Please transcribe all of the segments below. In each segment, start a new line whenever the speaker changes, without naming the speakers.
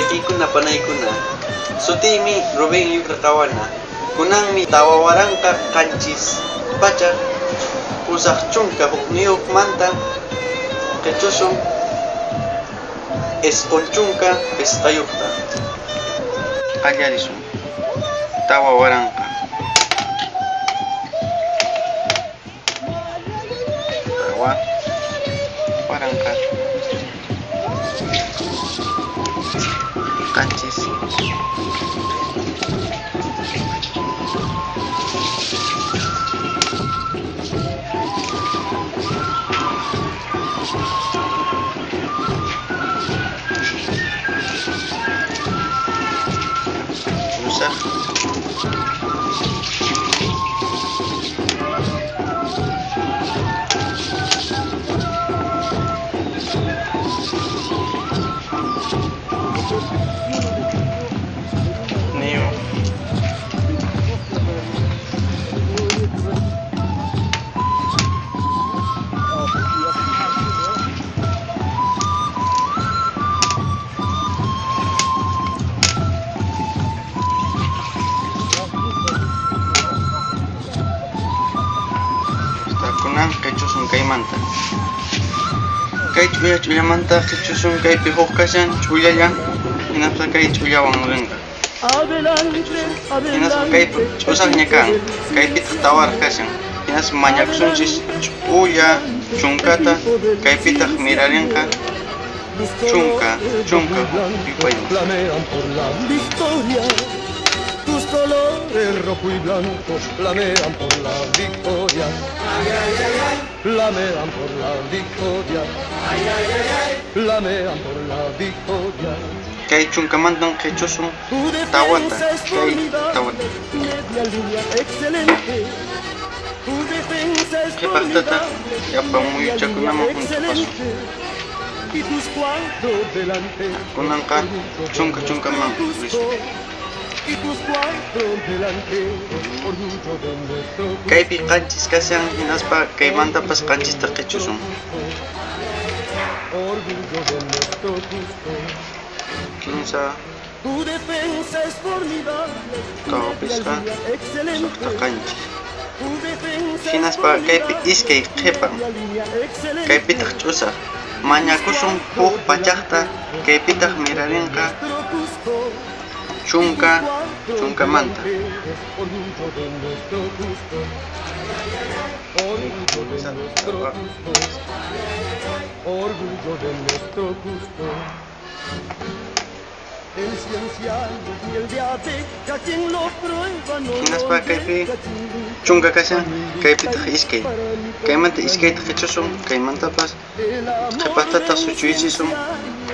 Wayqiykuna panaykuna, sutiymi Rubén Yukraqawana, kunanmi 4781manta qichusun 95ta. Qallarisun 4000. 4000 7 8 9. Kunan qichusun kaymanta. Kay ch'ulla ch'ullamanta qichusun, kaypi huk kashan ch'ullalla, hinaspa kay ch'ullawan rinqa. Hinaspa kaypi ch'usaqña kan, kaypitaq tawaraq kashan. Hinaspa mañakusunchis ch'ulla chunkata, kaypitaq mirarinqa chunka, chunka yupayman.
Tus colores rojo y blanco flamean por la victoria. Flamean por la victoria. Flamean por la victoria.
Kay chunkamantan qichusun tawata, kay tawata. Qhipaqtataq llapa muyuchakunaman hunt'apasun. Kunanqa chunka chunkaman risun. Kaypi 7 kashan, hinaspa kaymantapas 7ta qichusun. 3 4 5 6 7. Hinaspa kaypi 2 qhipan, kaypitaq ch'usaq. Mañakusun huk pachaqta, kaypitaq mirarinqa chunka chunkamanta.
Orgullo de nuestro gusto. El cienciano y el de abeja, quien lo prueba no
Hinaspa kaypi chunka kashan, kaypitaq 2. Kaymanta 2ta qichusun, kaymantapas qhipaqtataq suchuychisun,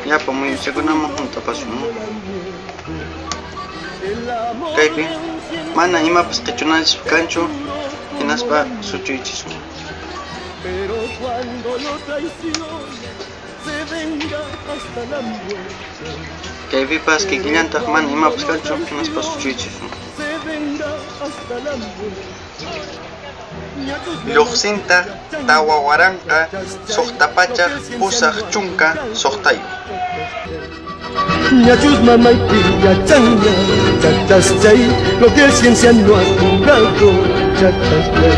llapa muyuchakunaman hunt'apasun. Kaypi mana imapas qichunanchis kanchu, hinaspa suchuychisun.
Pero cuando lo traiciona, se venga hasta la muerte.
Kaypipas kikillantaq mana imapas kanchu, hinaspa suchuychisun.
Se venga hasta la muerte.
Lluqsintaq 4686.
Ñachus mamaypi yachanña, chachaschay, lo que el ciencia no ha jugado, chachaschay.